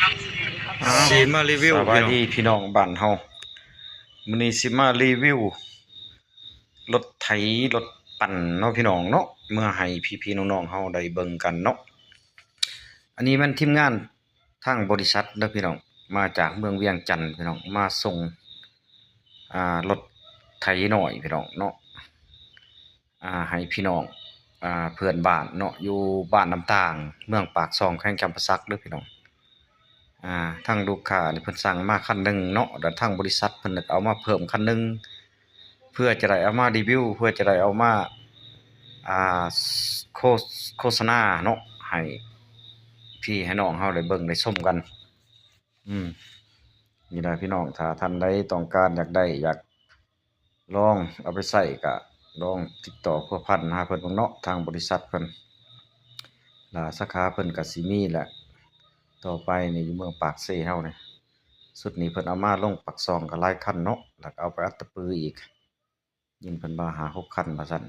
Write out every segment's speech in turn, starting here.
ອ້າວ ຊິມາຣີວິວ ສະບາຍດີພີ່ນ້ອງ ພີ່ນ້ອງບ້ານເຮົາ. ມື້ນີ້ຊິມາຣີວິວລົດໄຖລົດປັ່ນເນາະພີ່ນ້ອງເນາະ ເມືອໃຫ້ພີ່ໆນ້ອງໆເຮົາໄດ້ເບິ່ງກັນເນາະ. ອັນນີ້ແມ່ນທີມງານທາງບໍລິສັດເດີພີ່ນ້ອງ ມາຈາກເມືອງວຽງຈັນພີ່ນ້ອງ ມາສົ່ງ ອ່າ ລົດໄຖນ້ອຍພີ່ນ້ອງເນາະ ອ່າ ໃຫ້ພີ່ນ້ອງ ອ່າ ເພື່ອນບ້ານເນາະ ຢູ່ບ້ານນ້ຳຕ່າງ ເມືອງປາກຊ່ອງ ແຂວງຈຳປາສັກເດີພີ່ນ້ອງ. ອ່າ ທາງລູກຄ້ານີ້ເພິ່ນສັ່ງມາຄັນໜຶ່ງເນາະ ແລ້ວທາງບໍລິສັດເພິ່ນກໍເອົາມາເພີ່ມຄັນໜຶ່ງ ເພື່ອຈະໄດ້ເອົາມາຣີວິວ ເພື່ອຈະໄດ້ເອົາມາ ອ່າ ໂຄ ໂຄສະນາເນາະ ໃຫ້ພີ່ໃຫ້ນ້ອງເຮົາໄດ້ເບິ່ງໄດ້ຊົມກັນ. ອືມ ນີ້ລະພີ່ນ້ອງ ຖ້າທ່ານໃດຕ້ອງການຢາກໄດ້ ຢາກລອງເອົາໄປໃຊ້ ກະລອງຕິດຕໍ່ພົວພັນຫາເພິ່ນເບິ່ງເນາະ ທາງບໍລິສັດເພິ່ນ ລະສາຂາເພິ່ນກະຊິມີແຫຼະ ຕໍ່ໄປນີ້ຢູ່ເມືອງປາກເຊເຮົານີ້. ຊຸດນີ້ເພິ່ນເອົາມາລົງປາກຊ່ອງກໍຫຼາຍຄັນເນາະ ແລ້ວກໍເອົາໄປອັດຕະປືອີກ ຍິນເພິ່ນວ່າຫ້າຫົກຄັນວ່າຊັ້ນ.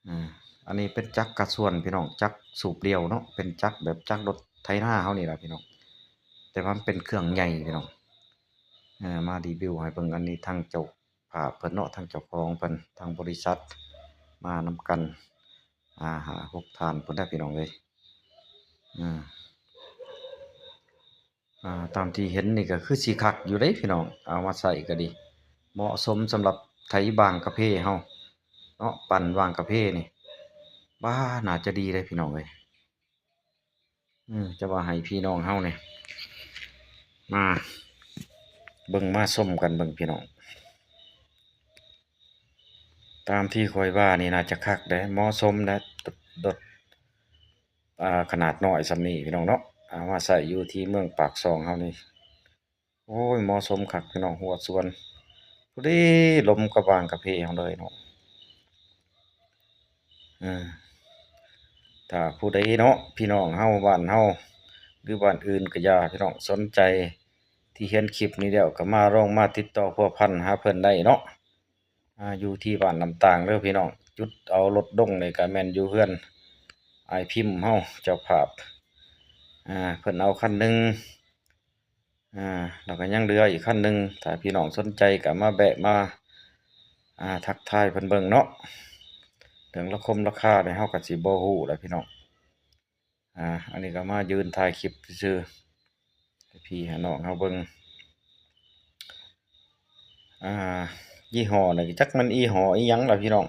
ອ່າ ອັນນີ້ເປັນຈັກກະສ່ວນພີ່ນ້ອງ ຈັກສູບດ່ຽວເນາະ ເປັນຈັກແບບຈັກລົດໄຖນາເຮົານີ້ລະພີ່ນ້ອງ ແຕ່ວ່າມັນເປັນເຄື່ອງໃຫຍ່ພີ່ນ້ອງ. ເອີ ມາຣີວິວໃຫ້ເບິ່ງ ອັນນີ້ທາງເຈົ້າພາບເພິ່ນເນາະ ທາງເຈົ້າຂອງເພິ່ນ ທາງບໍລິສັດ ມານຳກັນ ອ່າ ຫ້າຫົກທ່ານພຸ້ນນະພີ່ນ້ອງເອີຍ. ອ່າ ອ່າ ຕາມທີ່ເຫັນນີ້ກໍຄືຊິຄັກຢູ່ເດ້ພີ່ນ້ອງ ເອົາມາໃຊ້ກໍດີ ເໝາະສົມສຳລັບໄຖຫວ່າງກາເຟເຮົາເນາະ ປັ່ນຫວ່າງກາເຟນີ້ ບ້າ ໜ້າຈະດີເດ້ພີ່ນ້ອງເອີຍ. ອືມ ຈະວ່າໃຫ້ພີ່ນ້ອງເຮົານີ້ ມາເບິ່ງມາຊົມກັນເບິ່ງພີ່ນ້ອງ ຕາມທີ່ຂ້ອຍວ່ານີ້ໜ້າຈະຄັກເດ້ ເໝາະສົມເດ້ ລົດ ອ່າ ຂະໜາດນ້ອຍສ່ຳນີ້ພີ່ນ້ອງເນາະ ເອົາມາໃຊ້ຢູ່ທີ່ເມືອງປາກຊ່ອງເຮົານີ້ ໂອ້ຍ ເໝາະສົມຄັກພີ່ນ້ອງ ຮົ້ວສວນ ພໍດີລົມກັບຫວ່າງກາເຟເຮົາເລີຍເນາະ. ເອີ ຖ້າຜູ້ໃດເນາະ ພີ່ນ້ອງເຮົາ ບ້ານເຮົາ ຫຼື ບ້ານອື່ນກໍຢ່າ ພີ່ນ້ອງສົນໃຈທີ່ເຫັນຄລິບນີ້ແລ້ວ ກໍມາລອງມາຕິດຕໍ່ພົວພັນຫາເພິ່ນໄດ້ເນາະ. ອ່າ ຢູ່ທີ່ບ້ານນ້ຳຕ່າງເດີພີ່ນ້ອງ ຈຸດເອົາລົດລົງນີ້ກໍແມ່ນຢູ່ເຮືອນອ້າຍພິມເຮົາ ເຈົ້າພາບ ອ່າ ເພິ່ນເອົາຄັນໜຶ່ງ ອ່າ ແລ້ວກໍຍັງເຫຼືອອີກຄັນໜຶ່ງ ຖ້າພີ່ນ້ອງສົນໃຈກໍມາແວະມາ ອ່າ ທັກທາຍເພິ່ນເບິ່ງເນາະ. ເລື່ອງລາຄົມລາຄານີ້ເຮົາກໍຊິບໍ່ຮູ້ແຫຼະພີ່ນ້ອງ. ອ່າ ອັນນີ້ກໍມາຢືນຖ່າຍຄລິບຊື່ໆ ໃຫ້ພີ່ໃຫ້ນ້ອງເຮົາເບິ່ງ. ອ່າ ຍີ່ຫໍ້ນີ້ຈັກແມ່ນຍີ່ຫໍ້ອີ່ຫຍັງລະພີ່ນ້ອງ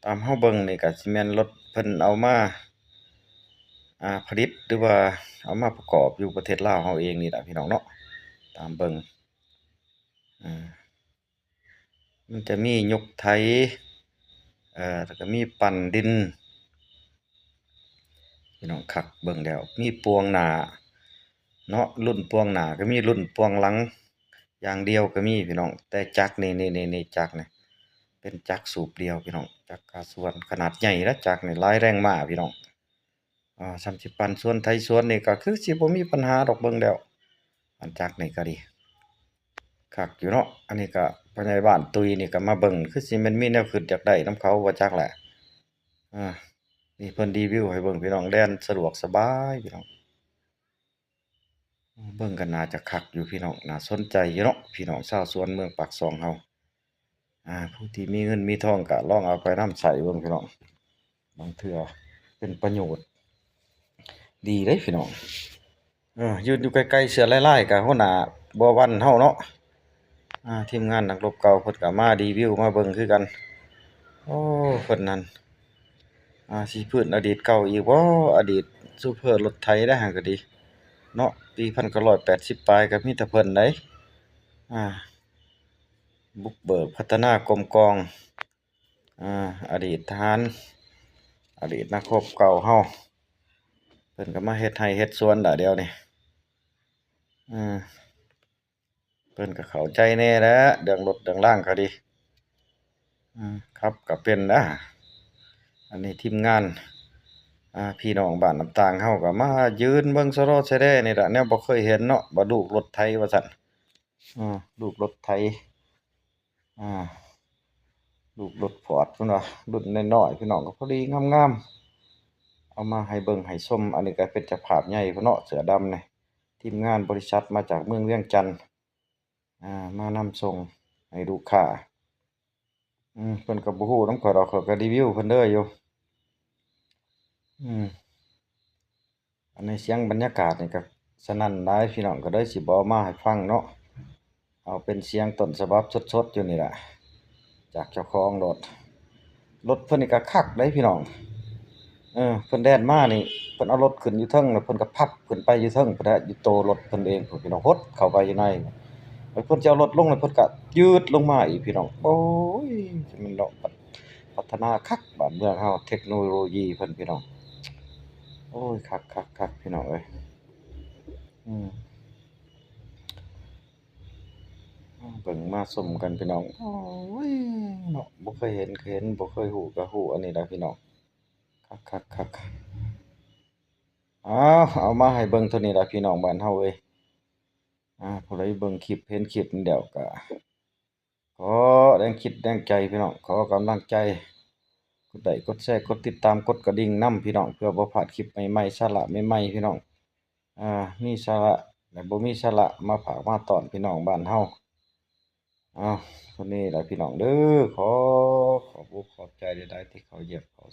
ຕາມເຮົາເບິ່ງນີ້ກໍຊິແມ່ນລົດເພິ່ນເອົາມາ ອ່າ ຜະລິດ ຫຼືວ່າເອົາມາປະກອບຢູ່ປະເທດລາວເຮົາເອງນີ້ລະພີ່ນ້ອງເນາະ ຕາມເບິ່ງ. ອ່າ ມັນຈະມີຍົກໄຖ ເອີ ແລ້ວກໍມີປັ່ນດິນ ພີ່ນ້ອງ ຄັກເບິ່ງແລ້ວ ມີປວງໜ້າເນາະ ລຸ້ນປວງໜ້າກໍມີ ລຸ້ນປວງຫຼັງຢ່າງດຽວກໍມີພີ່ນ້ອງ. ແຕ່ຈັກນີ້ ນີ້ ນີ້ ນີ້ ຈັກນີ້ເປັນຈັກສູບດ່ຽວພີ່ນ້ອງ ຈັກກາສ່ວນຂະໜາດໃຫຍ່ນະ ຈັກນີ້ຫຼາຍແຮງມ້າພີ່ນ້ອງ. ອ່າ ສ່ຳຊິປັ່ນສວນໄຖສວນນີ້ກໍຄືຊິບໍ່ມີປັນຫາດອກ ເບິ່ງແລ້ວ ອັນຈັກນີ້ກໍດີ ຄັກຢູ່ເນາະ. ອັນນີ້ກໍພໍ່ໃຫຍ່ບ້ານຕຸ້ຍນີ້ກໍມາເບິ່ງ ຄືຊິແມ່ນມີແນວຄິດຢາກໄດ້ນຳເຂົາວ່າຈັກແຫຼະ. ອ່າ ນີ້ເພິ່ນຣີວິວໃຫ້ເບິ່ງພີ່ນ້ອງ ແລ່ນສະດວກສະບາຍພີ່ນ້ອງ. ເບິ່ງກໍໜ້າຈະຄັກຢູ່ພີ່ນ້ອງ ໜ້າສົນໃຈຢູ່ເນາະ ພີ່ນ້ອງຊາວສວນເມືອງປາກຊ່ອງເຮົາ. ອ່າ ຜູ້ທີ່ມີເງິນມີທອງກໍລອງເອົາໄປນຳໃຊ້ເບິ່ງພີ່ນ້ອງ ບາງເທື່ອເປັນປະໂຫຍດດີເດ້ພີ່ນ້ອງ. ເອີ ຢູ່ ຢູ່ໃກ້ໆ ເສືອລາຍໆ ກໍຫົວໜ້າບົວວັນເຮົາເນາະ ອ່າ ທີມງານນັກລົບເກົ່າເພິ່ນກໍມາຣີວິວມາເບິ່ງຄືກັນ. ໂອ້ ເພິ່ນນັ້ນ ອ່າ ຊິຟື້ນອະດີດເກົ່າອີກບໍ່? ອະດີດຊູເຟີລົດໄຖໄດ໋ຫັ້ນກໍດີເນາະ ປີພັນເກົ້າຮ້ອຍແປດສິບປາຍກໍມີແຕ່ເພິ່ນໄດ໋. ອ່າ ບຸກເບີກພັດທະນາກົມກອງ ອ່າ ອະດີດທະຫານ ອະດີດນັກຮົບເກົ່າເຮົາ ເພິ່ນກໍມາເຮັດໄຮ່ເຮັດສວນລະດຽວນີ້. ເອີ ເພິ່ນກໍເຂົ້າໃຈແດ່ແຫຼະ ເລື່ອງລົດເລື່ອງລາງກໍດີ ອືມ ຂັບກໍເປັນນະ. ອັນນີ້ທີມງານ ອ່າ ພີ່ນ້ອງບ້ານນ້ຳຕ່າງເຮົາກໍມາຢືນເບິ່ງສະລໍແສແດ່ນີ້ລະ ແນວບໍ່ເຄີຍເຫັນເນາະ ວ່າລູກລົດໄຖວ່າຊັ້ນ ເອີ ລູກລົດໄຖ ອ່າ ລູກລົດຟອດເພິ່ນວ່າ ລຸ້ນນ້ອຍໆ ພີ່ນ້ອງ ກໍພໍດີງາມໆ. າມາໃຫ້ເບິ່ງໃຫ້ຊົມ. ອັນນີ້ກໍເປັນເຈົ້າພາບໃຫຍ່ພຸ້ນເນາະ ເສື້ອດຳນີ້ ທີມງານບໍລິສັດມາຈາກເມືອງວຽງຈັນ ອ່າ ມານຳສົ່ງໃຫ້ລູກຄ້າ. ອືມ ເພິ່ນກໍບໍ່ຮູ້ນຳຂ້ອຍດອກ ຂ້ອຍກໍຣີວິວເພິ່ນເດີຢູ່. ອືມ ອັນນີ້ສຽງບັນຍາກາດນີ້ກໍສະໜັ່ນຫຼາຍພີ່ນ້ອງ ກໍເລີຍຊິບໍ່ເອົາມາໃຫ້ຟັງເນາະ. ເອົາເປັນສຽງຕົ້ນສະບັບສົດໆຢູ່ນີ້ລະ ຈາກເຈົ້າຂອງລົດ. ລົດເພິ່ນນີ້ກໍຄັກເດ້ພີ່ນ້ອງ. ເອີ ເພິ່ນແລ່ນມານີ້ ເພິ່ນເອົາລົດຂຶ້ນຢູ່ເທິງ ແລ້ວເພິ່ນກໍພັບຂຶ້ນໄປຢູ່ເທິງພຸ້ນແຫຼະ ຢູ່ໂຕລົດເພິ່ນເອງພຸ້ນພີ່ນ້ອງ ຫົດເຂົ້າໄປຢູ່ໃນ. ແລ້ວເພິ່ນຈະເອົາລົດລົງ ແລ້ວເພິ່ນກໍຍືດລົງມາອີກພີ່ນ້ອງ. ໂອ້ຍ ມັນເນາະ ພັດທະນາຄັກບ້ານເມືອງເຮົາ ເທັກໂນໂລຢີເພິ່ນພີ່ນ້ອງ. ໂອ້ຍ ຄັກໆໆ ພີ່ນ້ອງເອີຍ. ອືມ ເບິ່ງມາຊົມກັນພີ່ນ້ອງ. ໂອ້ຍ ເນາະ ບໍ່ເຄີຍເຫັນກໍເຫັນ ບໍ່ເຄີຍຮູ້ກໍຮູ້ ອັນນີ້ລະພີ່ນ້ອງ. ຄັກໆໆ ເອົາ ເອົາມາໃຫ້ເບິ່ງເທົ່ານີ້ລະພີ່ນ້ອງບ້ານເຮົາເອີຍ. ອ່າ ຜູ້ໃດເບິ່ງຄລິບ ເຫັນຄລິບນີ້ແລ້ວກໍ ຂໍແຮງຈິດແຮງໃຈພີ່ນ້ອງ ຂໍກຳລັງໃຈ ກົດໄລ ກົດແຊ ກົດຕິດຕາມ ກົດກະດິ່ງນຳພີ່ນ້ອງ ເພື່ອບໍ່ພາດຄລິບໃໝ່ໆ ສາລະໃໝ່ໆ ພີ່ນ້ອງ. ອ່າ ມີສາລະ ແລະ ບໍ່ມີສາລະ ມາຝາກມາຕ້ອນພີ່ນ້ອງບ້ານເຮົາ. ເອົາ ເທົ່ານີ້ລະພີ່ນ້ອງເດີ ຂໍຂອບອົກຂອບໃຈຫຼາຍໆ ທີ່ເຂົ້າຢ້ຽມເຂົ້າ